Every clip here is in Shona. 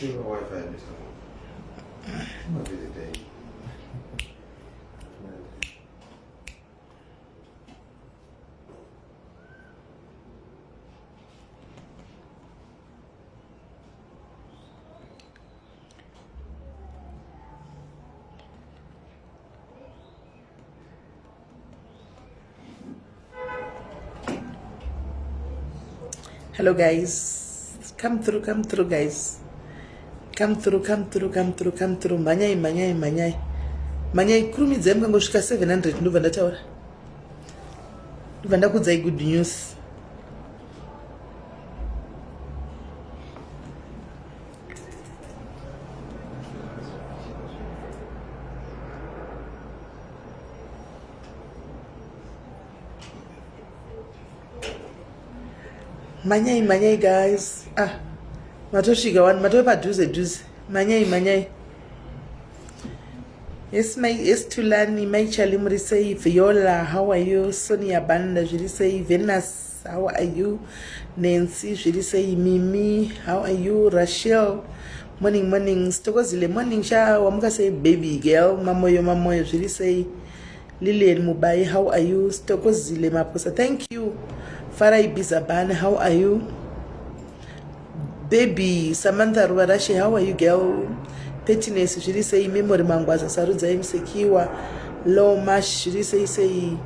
Hello guys, come through, come through guys, come through, come through, come through, come through. Mhanyai, mhanyai, mhanyai, mhanyai, kurumidzai mukangosvika 700 ndobva ndataura, ndobva ndakudzai good news. Manyai, manyai guys. Ah, matosvika wani, matove padhuze dhuze. Manyai, manyai. Yes, my, yes Tulani, my Charlie, muri sei? Viola, how are you? Sonia Banda, zviri sei? Venus, how are you? Nancy, zviri sei? Mimi, how are you? Rachel, morning, morning. Sitokozile, morning sha, wamuka sei baby girl? Mamoyo, mamoyo, zviri sei? Lilian Mubai, how are you? Sitokozile Maposa, thank you. Farai Bizabane, how are you? Baby Samantha Ruvarashe, how are you girl? Pettiness, zviri sei? Memory Mangwaza, Sarudzai Musekiwa, Low Mash, zviri sei sei?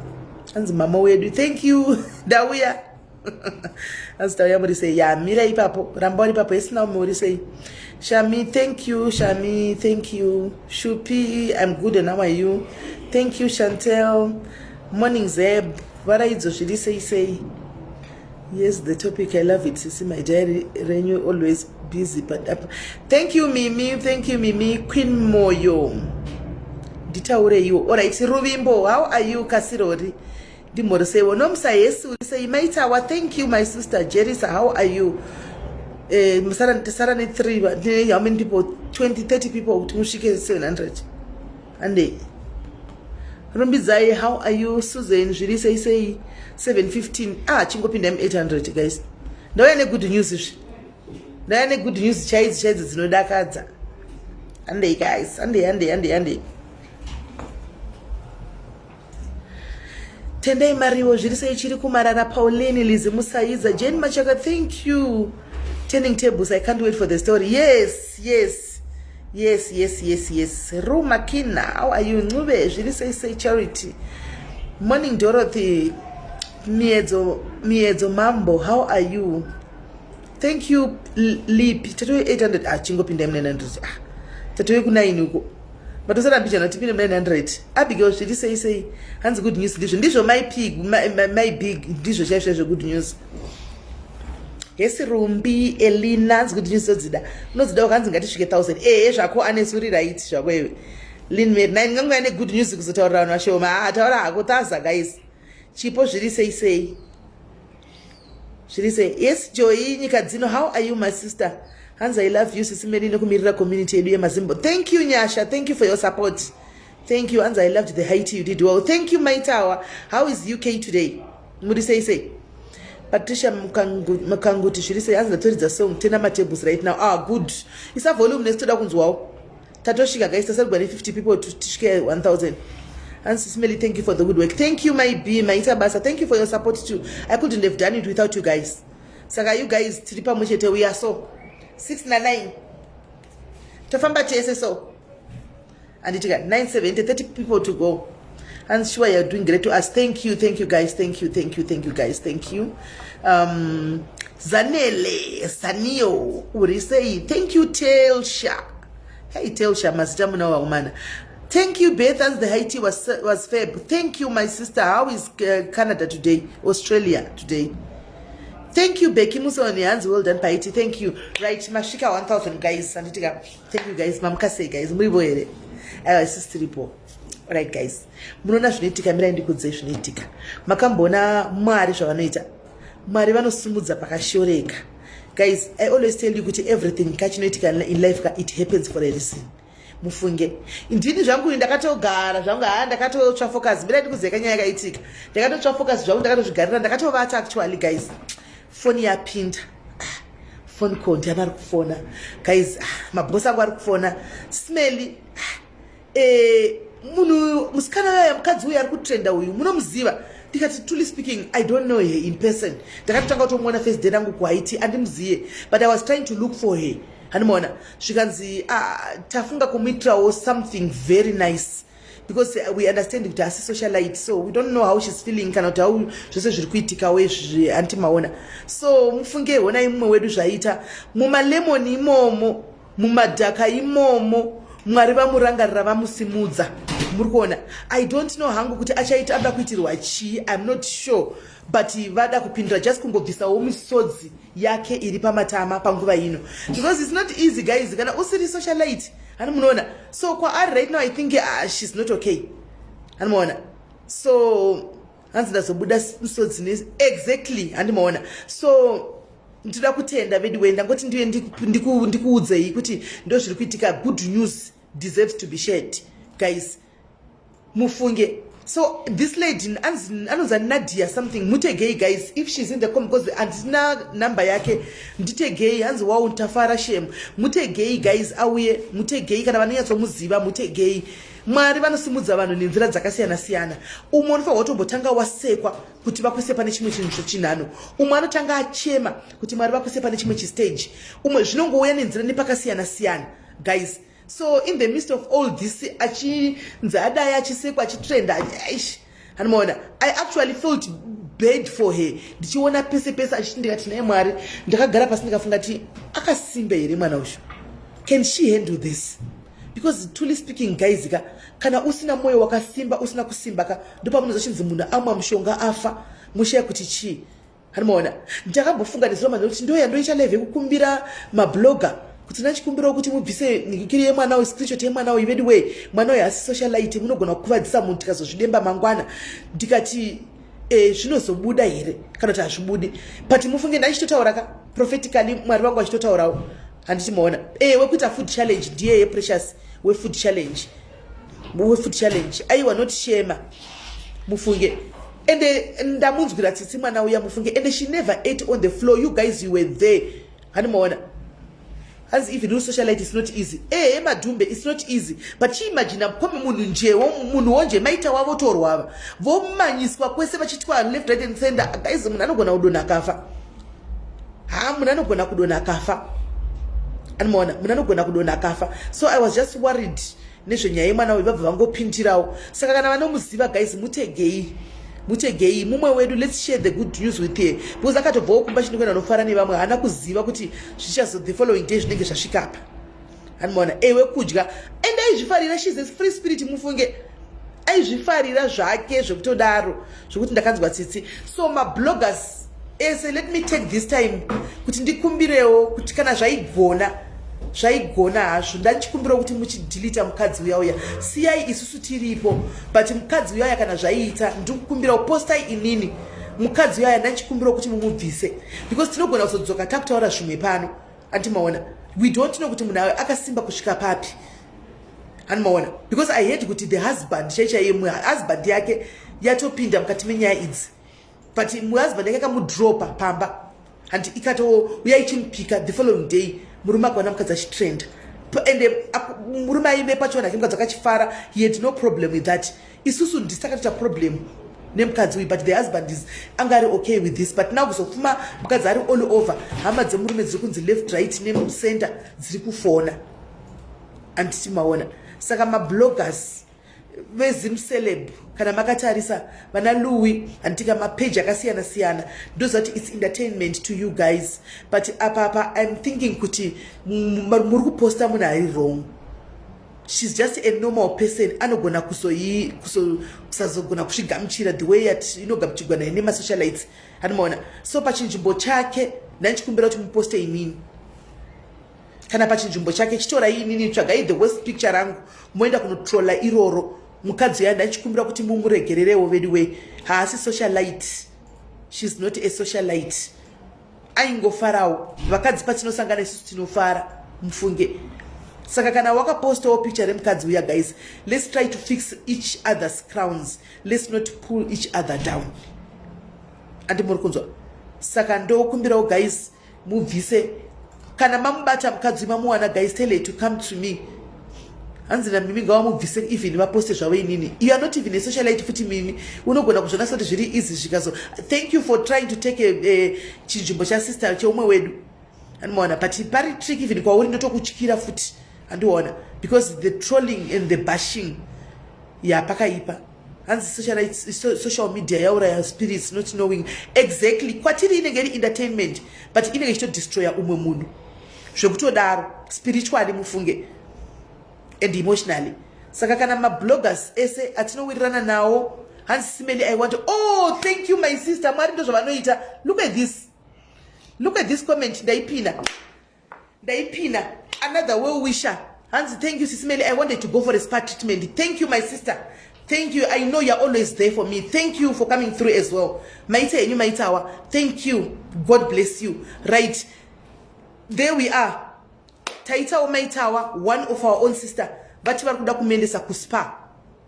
Anzi mama wedu, thank you. Ndauya. Anzi tauya muri sei? Ya, mira ipapo, ramba uri ipapo, isina ume uri sei? Shami, thank you. Shami, thank you. Shupi, I'm good and how are you? Thank you, Chantel. Morning Zeb, varaidzo zviri sei sei? Yes, the topic, I love it. Sisi, my diary renyu always busy but up. Thank you Mimi, thank you Mimi. Queen Moyo, nditaureiwo. All right, Ruvimbo, how are you? Kasirori, ndimhoreseiwo. Nomsa, yes, uri sei? Maitawa, thank you my sister. Jerisa, how are you? Musara ne 3, how many people? 20, 30 people kuti musvike 700. Ande Rumbidzai, how are you? Susan, zviri sei sei? 715. Ah, chingopinda mu800 guys. Ndauya negood news izvi. Ndauya negood news chaidzo chaidzo dzinodakadza. Andei guys, andei, andei, andei, andei. Tendai Mariwo, zviri sei? Chiri kumarara. Pauline Lizi Musaiza, Jane Machaka, thank you. Turning tables, I can't wait for the story. Yes, yes, yes, yes, yes, yes. Ru Makina, how are you? Ncube, zviri sei sei? Charity, morning. Dorothy Miedzo, Miedzo Mambo, how are you? Thank you. Lipi tatove 800. Ah, chingopinda mu900. Ah, tatove ku9 uko, matosara mbijana, tipinde mu900. Abigail, zviri sei sei? Hanzi good news, ndizvo ndizvo my pig, my big, ndizvo chaizvo chaizvo good news. Hesi Rumbi Elina, hanzi good news todzida, unodzida ukanzi ngatisvike 1000. Ehe zvako, anesuri right zvako iwe. Linmary nine, ngangouya negood news kuzotaurira vanhu vashoma. Ah, taura hako taza guys. Chipo, zviri sei sei? Zviri sei? Yes, Joy nyika dzino, how are you my sister? Hanzi I love you sisi Mary nekumirira community yedu yemazimbo. Thank you Nyasha, thank you for your support, thank you. Hanzi I loved the Haiti, you did well. Thank you Maitawa. How is UK today? Muri sei sei? Patricia Mukanguti, zviri sei? Hanzi ndatoridza song tena matables right now. Ah, good, isa volume nesi, toda kunzwawo. Tatosvika guys, tasarigwa ne50 people tisvike 1000. And Sismeli, thank you for the good work. Thank you, my B, maita basa. Thank you for your support too. I couldn't have done it without you guys. Saka you guys, tiri pamwe chete, we are so 6 na 9. Tofamba tese so. Anditika 970, 30 people to go. And sure, you're doing great to us. Thank you, thank you guys. Thank you, thank you, thank you guys. Thank you. Zanele, Sanio, Urisei. Thank you, Telsha. Hey, Telsha, mazita muna waumana. Thank you, Beth. As the Haiti was fab. Thank you, my sister. How is Canada today? Australia today? Thank you, Becky Musoni. Hands well done, Paiti. Thank you. Right, Mashika 1000, guys. Anditika. Thank you, guys. Mamukase, guys. Muribo here. Aiwa, isusu tiripo. Alright, guys. Munoona zvinoitika, mirai ndikudzei zvinoitika. Makamboona Mwari zvavanoita. Mwari vanosimudza pakashoreka. Guys, I always tell you kuti everything kachinoitika in life ka, it happens for a reason. Mufunge ndini zvangu ndakatogara zvangu, haa, ndakatotsva focus. Mirai ndikuziva kanyaya yakaitika. Ndakatotsva focus zvangu, ndakatozvigarira, ndakatovata actually guys. Foni yapinda. Phone call, ndiani ari kufona, guys? Ah, mabhosi angu ari kufona. Smelly, munhu musikana uya, mukadzi uyu ari kutrenda uyu, munomuziva? Ndikati, "Truly speaking, I don't know her in person. Ndakatotanga kutomuona first day rangu kuHaiti, andimuziye, but I was trying to look for her." Handimaona. Zvikanzi, "Ah, tafunga kumuitirawo something very nice because we understand kuti asi socialite, so we don't know how she's feeling kana kuti how zvose zviri kuitikawo izvi." Handimaona. So mufunge, honai mumwe wedu zvaita mumalemoni imomo, mumadhaka imomo. Mwari vamurangarira, vamusimudza. Muri kuona? I don't know hangu kuti achaita, anoda kuitirwa chii, I'm not sure, but vada kupindura just kungobvisawo misodzi yake iri pamatama panguva ino, because it's not easy, guys, kana usiri socialite. Hani munoona? So kwaari right now, I think she's not okay. Hanimaona? So hanzi ndazobuda misodzi exactly. Handimaona? So ndinoda kutenda vedu. Ndangoti ndiye ndikuudzei kuti ndo zviri kuitika. Good news deserves to be shared, guys, mufunge. So this lady anonzi Nadia something. Mutegei, guys, if she's in the com, because handina namba yake. Nditegei. Hanzi, "Wow, tafara shem." Mutegei, guys, auye. Mutegei kana vanonyatsomuziva, mutegei. Mwari vanosimudza vanhu nenzira dzakasiyana siyana. Umwe unofanirwa kutombotanga wasekwa kuti vakwise pane chimwe chinhu chechinhano. Umwe anotanga achema kuti Mwari vakwise pane chimwe chistage. Umwe zvinongouya nenzira nepakasiyana siyana, guys. So in the midst of all this, achinzi adai, achisekwa, achitrenda, aish, hanimaona? I actually felt bad for her ndichiona pese pese achiti. Ndikati, "Naye Mwari." Ndakagara pasi ndikafunga ti, akasimba here mwana uyu? Can she handle this? Because truly speaking, guys ka, kana usina mwoyo wakasimba, usina kusimba ka, ndopamunozochinzi munhu amwa mushonga afa, mushaya kuti chii. Hanimaona? Ndakambofunga nezuro manheru kuti ndoya ndoita live yekukumbira mablogger kuti ndachikumbirawo kuti mubvise nhikiri yemwana uyu, screenshot yemwana uyu. Vedu wei, mwana uyu hasi socialite, munogona kukuvadzisa munhu tikazozvidemba mangwana. Ndikati, "Zvinozobuda here kana kuti hazvibudi?" But mufunge, ndachitotaura ka prophetically, Mwari vangu vachitotaurawo. Handiti maona? Wekuita food challenge ndiye yePrecious wefood challenge, wefood challenge. Aiwa, not Shema, mufunge. Ende ndamunzwira tsitsi mwana uya, mufunge. Ende she never ate on the floor. You guys, you were there. Hani maona? Hanzi, "Even socialite is not easy." Ehe, madhumbe, it's not easy, but chiimagina kome munhu njewo, munhuwo nje maita wavo torwava, vomanyiswa kwese vachitwa left, right and center. Guys, munhu anogona kudonha akafa. Ha, munhu anogona kudonha akafa. Anomaona? Munhu anogona kudonha akafa. So I was just worried nezvenyaya yemwana uyu, vabva vangopindirawo. Saka kana vanomuziva, guys, mutegei, mutegei mumwe wedu. Let's share the good news with her, because akatobvawo kumba chinokuenda nofara nevamwe, haana kuziva kuti zvichazo the following day zvinenge zvasvikapa. Anomaona? Ewe kudya, ende aizvifarira. She's a free spirit, mufunge. Aizvifarira zvake zvekutodaro, zvokuti ndakanzwa tsitsi. So mabloggers ese, let me take this time kuti ndikumbirewo kuti kana zvaigona, zvaigona hazvo, ndandichikumbirawo kuti muchidhilita mukadzi uya uya. Siyai isusu tiripo, but mukadzi uya uya, kana zvaiita, ndikukumbirawo postai inini. Mukadzi uya uya, ndandichikumbirawo kuti mumubvise, because tinogona kuzodzoka takutaura zvimwe pano. Andimaona? We don't know kuti munhu akasimba kusvika papi. Handimaona? Because I heard kuti the husband chaichaiye, husband yake yatopinda mukati menyaya idzi, but muhusband yake akamudropa pamba, handi ikatouya ichimupika the following day. Murume akaona mukadzi achitrend, ende murume aive pachiona ake mukadzi akachifara. He had no problem with that. Isusu ndisakatoita problem nemukadzi uyu, but the husband is anga ari okay with this. But now kuzofuma mukadzi ari all over, hama dzemurume dziri kunzi left, right necenter dziri kufona. Handiti maona? Saka mabloggers veZimceleb, kana makatarisa vana Louis, handitika mapeji akasiyana siyana, ndoziva kuti it's entertainment to you guys, but apapa I'm thinking kuti muri kuposta munhu ari wrong. She's just a normal person, anogona kusazogona kusvigamuchira the way yati inogamuchirwa naye nemasocialites. Hanimaona? So pachinzvimbo chake, ndandichikumbira kuti muposte inini. Kana pachinzvimbo chake, chitorai inini, tsvagai the worst picture rangu, moenda kunotrola iroro. Mukadzi uya, ndachikumbira kuti mumuregererewo vedu wei. Haasi socialite, she's not a socialite. Aingofarawo. Vakadzi patinosangana isusu tinofara, mufunge. Saka kana wakapostawo picture remukadzi uya, guys, let's try to fix each other's crowns. Let's not pull each other down. Andi muri kunzwa? Saka ndokumbirawo, guys, mubvise. Kana mamubata mukadzi, mamuwana, guys, tell her to come to me. Hanzi naMimi, ngavamubvise, even vaposte zvavo. Inini, you are not even a socialite futi. Mimi, unogona kuzvona soti zviri easy zvikazo. Thank you for trying to take chinzvimbo chasister cheumwe wedu, andimaona, but pari trick. Even kwauri ndotokutyira futi, handiona, because the trolling and the bashing yapakaipa. Hanzi socialite, social media yauraya spirits, not knowing exactly. Kwatiri inenge iri entertainment, but inenge ichitodestroya umwe munhu zvekutodaro, spiritually, mufunge, and emotionally. Saka kana mabloggers ese atinowirirana nawo, hanzi simeli, I want, oh, thank you, my sister. Mwari ndo zvavanoita. Look at this, look at this comment. Ndaipina, ndaipina. Another well wisher, hanzi, "Thank you, Sisimeli. I wanted to go for a spa treatment." Thank you, my sister, thank you. I know you're always there for me. Thank you for coming through as well. Maita henyu, maitawa. Thank you, God bless you. Right there we are. Taitawo maitawa, one of our own sister, vati vari kuda kumuendesa kuspa,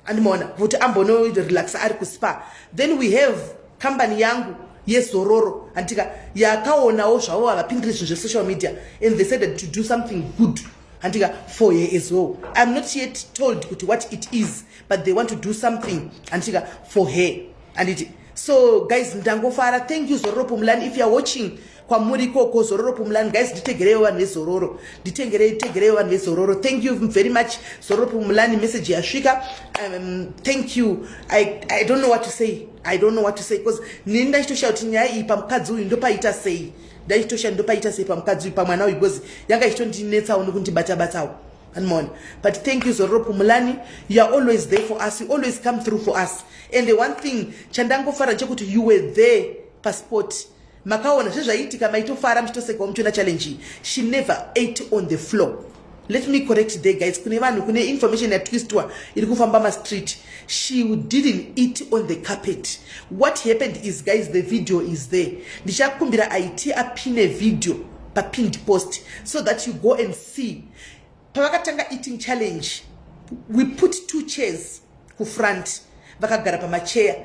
andimaona, kuti ambonorelaxa ari kuspa. Then we have kambani yangu yeZororo, handika, yakaonawo zvavo, havapindiri zvinhu zvesocial media, and they said to do something good, handika, for her as well. I'm not yet told kuti what it is, but they want to do something, handika, for her, handiti? So guys, ndangofara. Thank you, Zororo Pumulani, if you are watching kwamuri ikoko. Zororo Pumulani, guys, nditegereiwo vanhu veZororo, nditengerei, tegereiwo vanhu veZororo. Thank you very much, Zororo Pumulani. Message yasvika. Thank you. I don't know what to say, I don't know what to say, because nini ndachitoshaya kuti nyaya iyi pamukadzi uyu ndopaita sei. Ndachitoshaya ndopaita sei pamukadzi uyu, pamwana uyu, because yanga ichitondinetsawo nekundibata-batawo, andimaona. But thank you, Zororo Pumulani. You are always there for us, you always come through for us. And the one thing chandangofara chekuti you were there paspot, makaona zvezvaiitika, maitofara muchitosekawo muchiona challenge iyi. She never ate on the floor. Let me correct there, guys. Kune vanhu, kune information yatwistwa iri kufamba mastreet. She didn't eat on the carpet. What happened is, guys, the video is there. Ndichakumbira IT apine video papinned post so that you go and see. Pavakatanga eating challenge, we put two chairs kufront, vakagara pamacheya.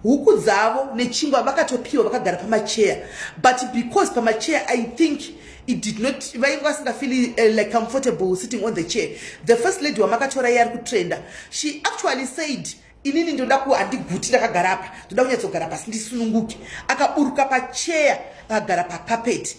Huku dzavo nechingwa vakatopiwa vakagara pamacheya, but because pamacheya, I think it did not, vainge vasingafeeli like comfortable sitting on the chair. The first lady wamakatora iye ari kutrenda, she actually said, "Inini ndoda ku, handiguti ndakagara apa, ndoda kunyatsogara pasi ndisununguke." Akaburuka pacheya, akagara pacarpet.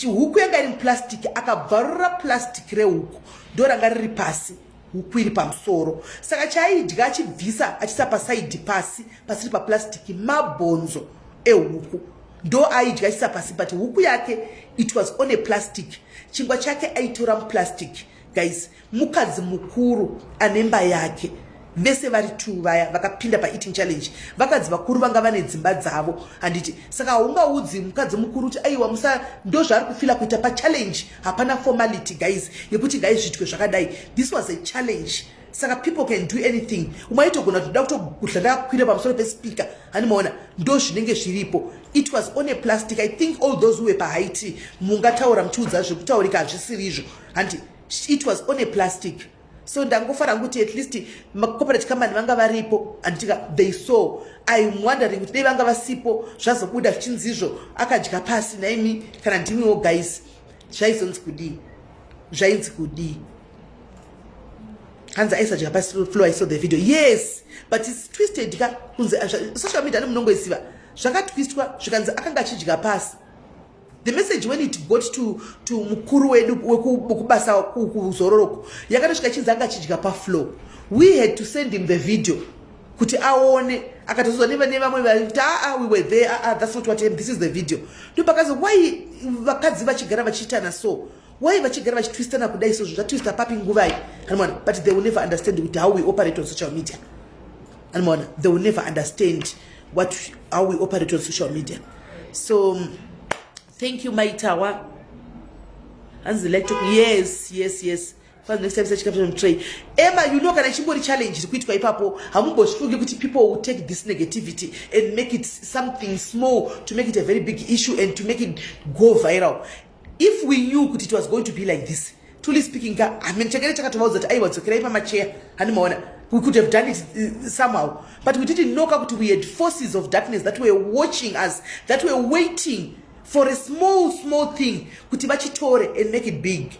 Huku yanga iri muplastic, akabvarura plastic rehuku, ndo ranga riri pasi, huku iri pamusoro. Saka chaaidya achibvisa achiisa pasaidhi pasi pasiri paplastic, mabhonzo ehuku ndo aidya achiisa pasi, but huku yake, it was on a plastic. Chingwa chake aitora muplastic. Guys, mukadzi mukuru anemba yake. Vese vari two vaya vakapinda paeating challenge, vakadzi vakuru vanga vane dzimba dzavo, handiti? Saka haungaudzi mukadzi mukuru kuti aiwa, musa. Ndo zvaari kufeela kuita pachallenge. Hapana formality, guys, yekuti ngaizviitwe zvakadai. This was a challenge, saka people can do anything. Umwe aitogona kuti da kutogudla ndakakwira pamusoro pespeaker, handimaona? Ndo zvinenge zviripo. It was on a plastic. I think all those who were pahaiti mungataura muchiudza zvekutaurika hazvisiri izvo, handi? It was on a plastic. So ndangofara kuti at least macorporate company vanga varipo, handitika? They saw. I'm wondering kuti dei vanga vasipo, zvazobuda zvichinzizvo akadya pasi. Naimi, kana ndimiwo, guys, zvaizonzi kudii? Zvainzi kudii? Hanzi aisadya pasi floor. I saw the video, yes, but it's twisted ka, kunzi social media nemunongoiziva, zvakatwistwa zvikanzi akanga achidya pasi. The message, when it got to mukuru wedu wekubasa kuZororoko, yakatosvika chinzi anga achidya pafloor. We had to send him the video kuti aone. Akatozwa nevamwe vaiti, "Aa, we were there. Aa, that's not what happened. This is the video." Ndopakazi, why vakadzi vachigara vachiitana so? Why vachigara vachitwistana kudai? So zvatwista papi, nguvai, animona? But they will never understand kuti how we operate on social media, animona? They will never understand what, how we operate on social media. So thank you, Maitawa. Hanzi like talking. Yes. Next time sachikapu tray. Emma, you know, kana chimbori challenge iri kuitwa ipapo, hamumbozvifungi kuti people will take this negativity and make it something small to make it a very big issue and to make it go viral. If we knew kuti it was going to be like this, truly speaking ka, I mean, chakere chakatovaudza kuti aiwa, dzokerai pamacheya, handimaona? We could have done it somehow, but we didn't know ka kuti we had forces of darkness that were watching us, that were waiting. For a small, small thing kuti vachitore and make it big.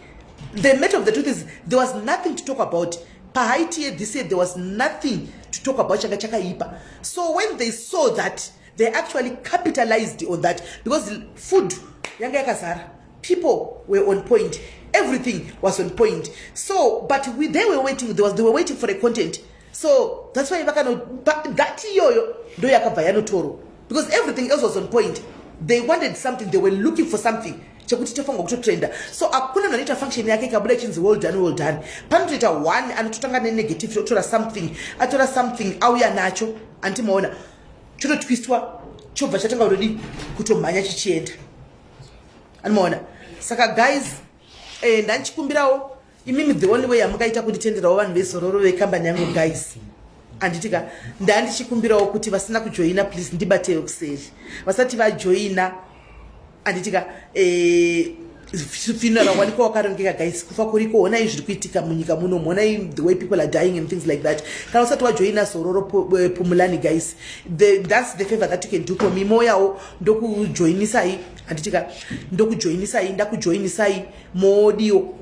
The matter of the truth is, there was nothing to talk about pahaiti ye this year. There was nothing to talk about changa chakaipa. So when they saw that, they actually capitalized on that, because food yanga yakazara, people were on point, everything was on point. So, but they were waiting, they were waiting for a content. So that's why vakano that iyoyo ndo yakabva yanotorwa, because everything else was on point. They wanted something, they were looking for something chekuti tofanirwa kutotrenda. So hakuna munhu anoita function yake ikabuda ichinzi "Well done, well done." Panotoita one anototanga nenegative, otora something, atora something, auya nacho, andimaona chototwistwa, chobva chatanga kutodi kutomhanya chichienda, andimaona. Saka guys, ndandichikumbirawo imimi, the only way yamungaita kunditenderawo, vanhu veZororo, vekambani yangu, guys, handitika? Ndandichikumbirawo kuti vasina kujoina, please ndibatewo kuseri. Vasati vajoina, handitika? Funeral wanikwa wakarongeka, guys. Kufa kuriko. Honai zviri kuitika munyika muno, honai the way people are dying and things like that. Kana usati wajoina Zororo Pumulani, guys, that's the favor that you can do for me. Moyawo ndokujoinisai, handitika? Ndokujoinisai, ndakujoinisai, modiwo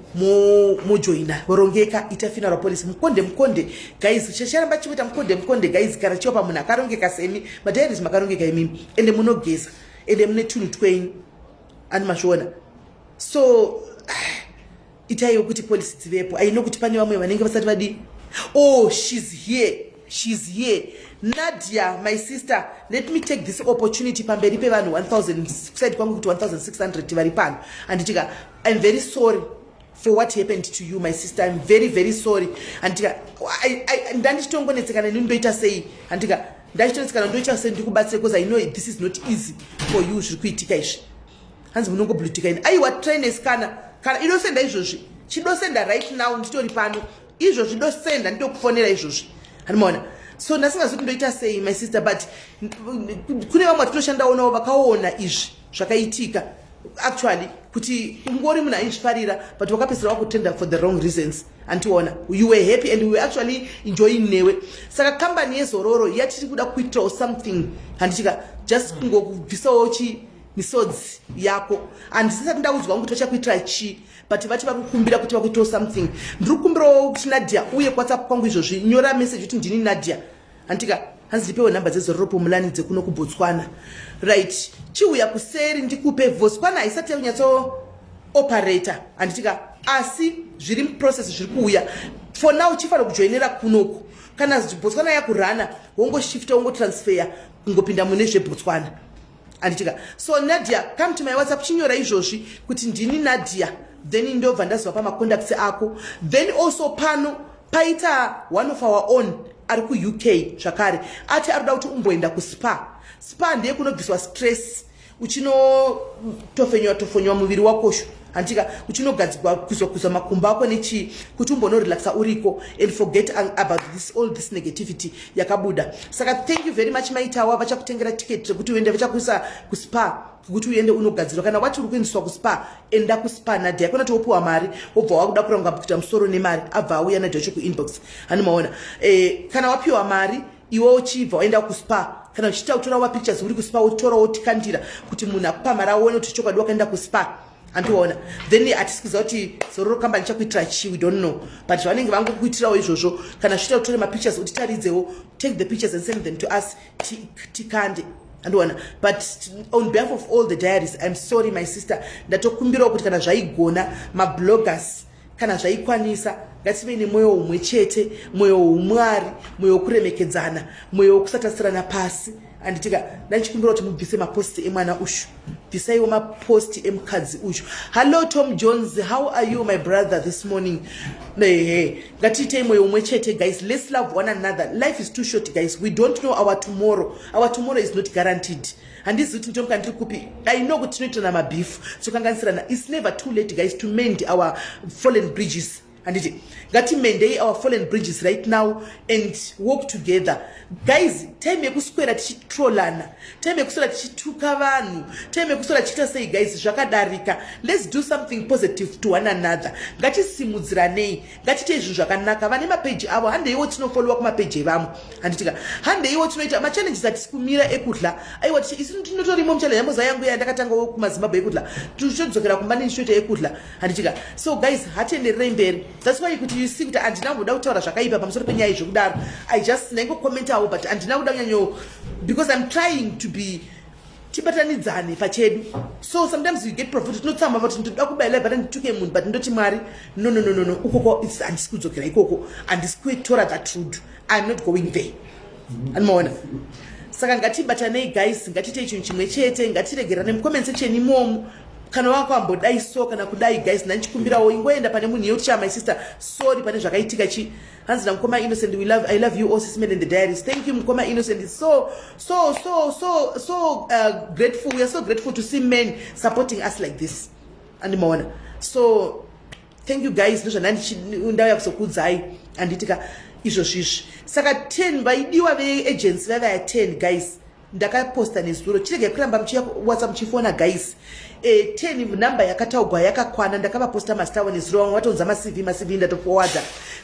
mojoina. Rongeka, ita funeral policy, mukonde mukonde, guys. Chacharamba chikuita mukonde mukonde, guys. Kana chiwa pamunhu akarongeka semi madiaries, makarongeka imimi, ende munogeza, ende mune tunhu twenyu, ani mazviona. So itaiwo kuti policy dzivepo. Aino kuti pane vamwe vanenge vasati vadi. Oh, she's here, she's here. Nadia, my sister, let me take this opportunity pamberi pevanhu 1000, kuside kwangu kuti 1600 vari pano, handitika? I'm very sorry for what happened to you, my sister. I'm very, very sorry, handitika? Ndandichitongonetsekana nini, ndoita sei, handitika? Ndachitonetsekana, ndoita sei, ndikubatsire, because I know this is not easy for you, zviri kuitika izvi. Hanzi munongoblutika ini. Aiwa, traines, kana idosenda izvozvi, chidosenda right now, nditori pano izvozvi, dosenda, nditokufonera izvozvi, handimaona. So ndasingazi kuti ndoita sei, my sister, but kune vamwe vatitoshandawo navo vakaona izvi zvakaitika, actually, kuti ungori munhu aizvifarira, but wakapedzisira wakutenda for the wrong reasons, antiona? You were happy and we were actually enjoying newe. Saka kambani yeZororo yatiri kuda kuitirawo something, handitika? Just kungokubvisawo chi misodzi yako. Handisisati ndaudzwa kuti vachakuitira chii, but vati vari kukumbira kuti vakuitawo something. Ndiri kukumbirawo kuti Nadia uye kuWhatsApp kwangu izvozvi, nyora message kuti "Ndini Nadia," handitika? Hanzi ndipewo nhamba dzeZororo Pomulani dzekuno kuBotswana. Right, chiuya kuseri ndikupe. Botswana haisati yakunyatso operate, handitika? Asi zviri muprocess, zviri kuuya. For now chifanira kujoinera kunoku. Kana Botswana yakurana, wongoshifta, wongotransfer, kungopinda mune zveBotswana, handitika? So Nadia, come to my WhatsApp, chinyora izvozvi kuti "Ndini Nadia," then ndobva ndaziva pamacontacts ako. Then also pano paita one of our own ari kuUK zvakare, ati ari kuda kuti umboenda kuspa. Spa ndeye kunobviswa stress, uchinotofenywa tofenywa muviri wakosho, handitika? Uchinogadzigwa, kuzwa kuzwa makumbo ako nechii, kuti umbonorelaxa uriko and forget about this, all this negativity yakabuda. Saka thank you very much, Maitawa. Vachakutengera tiketi rekuti uende, vachakuisa kuspa kuti uende unogadzirwa. Kana wati uri kuendeswa kuspa, enda kuspa, Nadia. Kuna kuti wopiwa mari, wobva wakuda kuranga kuita musoro nemari, abva auya Nadia wacho kuinbox, handimaona? Kana wapiwa mari, iwe uchibva waenda kuspa, kana uchiita kutora mapictures uri kuspa, wotora wotikandira kuti munhu akupa mari aone kuti chokwadi wakaenda kuspa, handiona? Then hatisi kuziva kuti Zororo kambani chakuitira chii, we don't know, but zvavanenge vangokuitirawo izvozvo. Kana zvichiita kutore mapictures, utitaridzewo, take the pictures and send them to us, tikande, andiona? But on behalf of all the diaries, I'm sorry, my sister. Ndatokumbirawo kuti kana zvaigona, mabloggers, kana zvaikwanisa, ngative nemwoyo umwe chete, mwoyo wumwari, mwoyo wokuremekedzana, mwoyo wokusatasirana pasi, handitika? Ndachikumbira kuti mubvise maposti emwana ushu, bvisaiwo maposti emukadzi ushu. Hallo Tom Jones, how are you, my brother, this morning? Ehe, ngatiitei mwoyo umwe chete, guys. Let's love one another. Life is too short, guys. We don't know our tomorrow. Our tomorrow is not guaranteed. Handizivi kuti ndinomuka ndiri kupi. I know kuti tinoitirana mabeef, tokanganisirana. It's never too late, guys, to mend our fallen bridges. Handiti ngatimendei our fallen bridges right now and work together, guys. Time yekuswera tichitrolana, time yekuswera tichituka vanhu, time yekuswera tichiita sei, guys, zvakadarika. Let's do something positive to one another. Ngatisimudziranei, ngatiitei zvinhu zvakanaka. Vane mapeji avo, handeiwo tinofollowa kumapeji evamwe, handitika? Handeiwo tinoita machallenges atisi kumira ekudla. Aiwa, isu tinotorimo muchallenge yamboza yangu yandakatangawo kumaZimbabwe ekudla, tichodzokera kumba nenichitoita ekudla, handitika? So guys, hatiendererei mberi. That's why kuti you see kuti handina kumboda kutaura zvakaipa pamusoro penyaya izvokudaro. I just ndaingocommentawo, but handina kuda kunyanyo because I'm trying to be tibatanidzane pachedu. So sometimes you get provoked, tinotsamba kuti ndoda kubaila, but ndituke munhu, but ndoti, "Mwari, no, no, no, no, no." Ukoko handisi kudzokera ikoko, handisi kutora that road. I'm not going there, animaona? Saka ngatibatanei, guys. Ngatiitei chinhu chimwe chete. Ngatiregerane mucomment section imomo. Kana wakambodai so kana kudai, guys, ndandichikumbirawo ingoenda pane munhu yekuti, "My sister, sorry pane zvakaitika." Chi hanzi namukoma Innocent, "We love, I love you all, Sis Mel and the diaries." Thank you, mukoma Innocent. So so so so so grateful. We are so grateful to see men supporting us like this, andimaona? So thank you, guys. Ndozvandandauya kuzokuudzai, handitika? Izvo zvizvi. Saka 10 vaidiwa veagency vavaya 10, guys, ndakaposta nezuro. Chiregai kuramba muchiya WhatsApp muchifona, guys. 10 namba yakataugwa yakakwana. Ndakavaposta mazita avo nezuro. Vamwe vatonza maCV, maCV ndatoforwarda.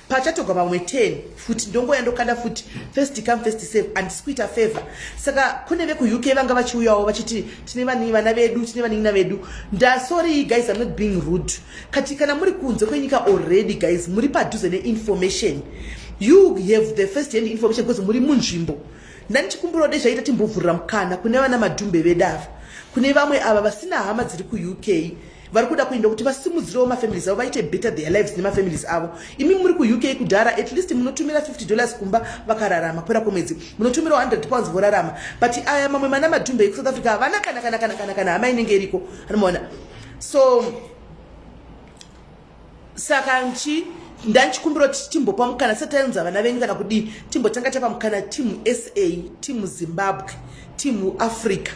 Pachatogwa mamwe 10 futi, ndongoya ndokanda futi. First come, first serve. Handisi kuita favor. Saka kune vekuUK vanga vachiuyawo vachiti tine vana vedu, tine vanin'ina vedu. Ndasorry, guys, I'm not being rude. Kati kana muri kunze kwenyika already, guys, muri padhuze neinformation. You have the first hand information because muri munzvimbo. Ndandichikumbirawo dei zvaita timbovhurira mukana kune vana madhumbe vedava, kune vamwe ava vasina hama dziri kuUK, vari kuda kuenda kuti vasimudzirewo mafamilies avo, vaite better their lives nemafamilies avo. Imi muri kuUK kudhara, at least munotumira $50 kumba, vakararama kupera kwemwedzi. Munotumirawo £100, vorarama. But aya mamwe mana madhumbe ekuSouth Africa havana kana kana kana kana kana hama inenge iriko, anomaona? So saka nchi ndanchikumbira kuti timbopa mukana sati taunza vana venyu kana kudii. Timbotanga tapa mukana timu SA, timu Zimbabwe, timu Africa.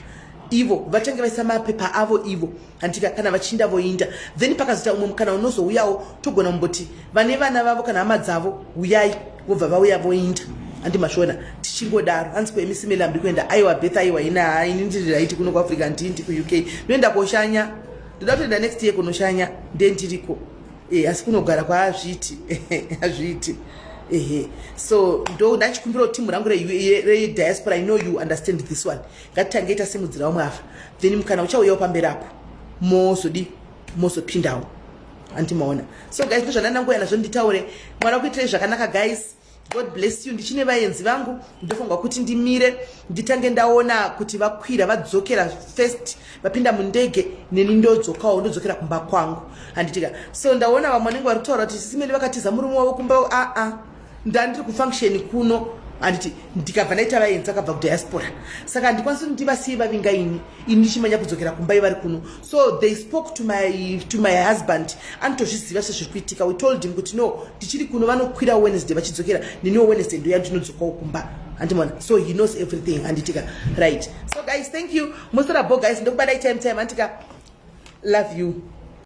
Ivo vatange vaisa mapepa avo ivo, handika? Kana vachiinda, voinda. Then pakazoita umwe mukana unozouyawo, togona kumboti vane vana vavo kana hama dzavo, uyai. Vobva vauya, voinda, handi mazviona? Tichingodaro. Hanzi kuemisimeli hamdi kuenda. Aiwa, Beth, aiwa, ina ini ndiri right kuno kuAfrica. Ndindi kuUK, ndoenda koshanya. Ndoda kutoenda next year kunoshanya, ndendiriko. Asi kunogara kwaazviiti, hazviiti. Ehe, so ndo ndachikumbirawo timu rangu rediaspora. I know you understand this one. Ngatitange tasimudzira vamwe ava, then mukana uchauyawo pamberi apo, mozodi mozopindawo, handimaona? So guys, ndozvandandangoya nazvo. Nditaure. Mwari akuitirai zvakanaka, guys. God bless you. Ndichine vaenzi vangu, ndofanirwa kuti ndimire, nditange ndaona kuti vakwira, vadzokera first, vapinda mundege, neni ndodzokawo, ndodzokera kumba kwangu, handitika? So ndaona vamwe vanenge vari kutaura kuti Sis Meli vakatiza murume wavo kumba. Aa, ndandiri kufunction kuno, handiti? Ndikabva ndaita vaenzi vakabva kudiaspora, saka handikwanisi kuti ndivasiye vavinga ini, ini ndichimanya kudzokera kumba ivari kuno. So they spoke to my husband, anotozviziva sezviri kuitika. We told him kuti no, ndichiri kuno. Vanokwira Wednesday vachidzokera, neniwo Wednesday ndoya ndinodzokawo kumba, handimona? So he knows everything, handitika? Right. So guys, thank you. Musarabo, guys. Ndokubadai time time, handitika? Love you.